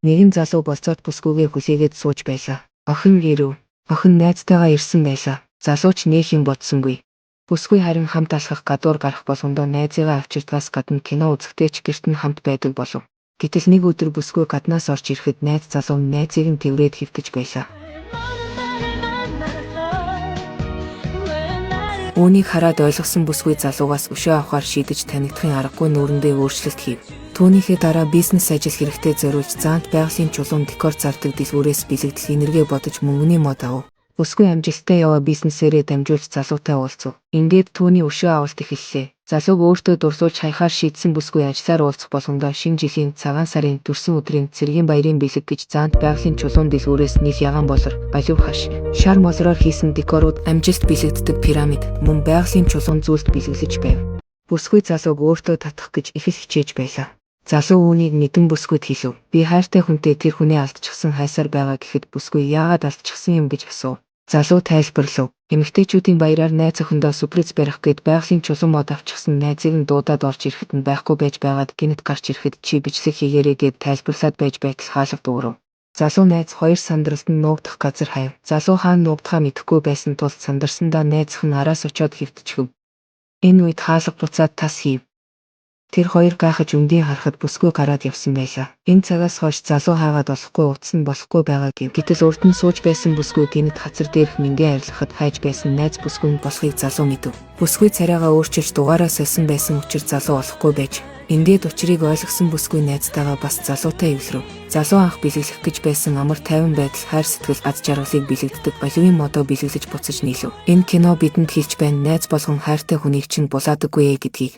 Нэгэн залуу болзоот бүсгүйгээ хүлээгээд сууж байлаа. Охин ирэв. Охин найзтайгаа ирсэн байлаа. Залуу ч нэх юм бодсонгүй. Бүсгүй харин хамт алхах, гадуур гарах болгондоо найзыгаа авчирдгаас гадна кино үзэхдээ ч гэрт нь хамт байдаг болов. Гэтэл нэг өдөр бүсгүй гаднаас орж ирэхэд найз залуу нь найзыг нь тэврээд хэвтэж байлаа. Үүнийг хараад ойлгосон бүсгүй залуугаас өшөө авахар шийдэж танигдахын аргагүй нүүрэндээ өөрчлөлт хийв. Түүнийхээ дараа бизнес ажил хэрэгтээ зориулж заант байгалийн чулуун декор зардаг дэлгүүрээс бэлэгдэл энэргээ бодож мөнгөний мод авав. Бүсгүй амжилттай яваа бизнесээрээ дамжуулж залуутай уулзав. Ингээд түүний өшөө авалт эхэллээ. Залууг өөртөө дурлуулж хаяхаар шийдсэн бүсгүй ажиллаар уулзах болгондоо шинэ жилийн цагаан сарын төрсөн өдрийн цэргийн баярын бэлэг гэж заант байгалийн чулуун дэлгүүрээс нийл ягаан болор, балив хаш, шар молроор хийсэн декорууд амжилт бэлэгддэг пирамид, мөн байгалийн чулуун зүйлд бэлэглэж байв. Бүсгүй залууг өөртөө татах гэж их л хичээж байлаа. Залуу үүнийг мэдэн бүсгүйд хэлэв. Би хайртай хүнтэй тэр хүнээ алдчихсан хайсаар байгаа гэхэд бүсгүй яагаад алдчихсан юм гэж асуув. Залуу тайлбарлав. Эмэгтэйчүүдийн баяраар найз охиндоо сюрприз барих гээд байгалийн чулуун мод авчихсан найзыг нь дуудаад орж ирэхэд нь байхгүй байж байгаад гэнэт гарч ирэхэд чи бичлэг хийгээрэй гээд тайлбарлаад байж байтал хаалга дуугарав. Залуу найз хоёр сандралд нь нуугдах газар хаяв. Залуу хаана нуугдахаа мэдэхгүй байсан тул сандарсандаа найзах нь араас очоод хэвтчихэв. Энэ үед хаалга буцаад тас хийв. Тэр хоёр гайхаж өмдийн харахад бүсгүй гараад явсан байлаа. Энэ цагаас хойш залуу хайгаад олохгүй утас нь болохгүй байгаа гэв. Гэтэл урд нь сууж байсан бүсгүй гэнэт хацар дээрх мингээ арилгахад хайж байсан найз бүсгүй нь болохыг залуу мэдэв. Бүсгүй царайгаа өөрчилж дугаараа сольсон байсан учир залуу олохгүй байж ингээд учрыг ойлгосон бүсгүй найзтайгаа бас залуутай эвлэрэв. Залуу анх бэлэглэх гэж байсан амар тайван байдал хайр сэтгэл аз жаргалыг бэлэгддэг оливын модоо бэлэглэж буцаж нийлэв. Энэ кино бидэнд хэлж байна найз болгон хайртай хүнийг чинь булаадаггүй ээ гэдгийг.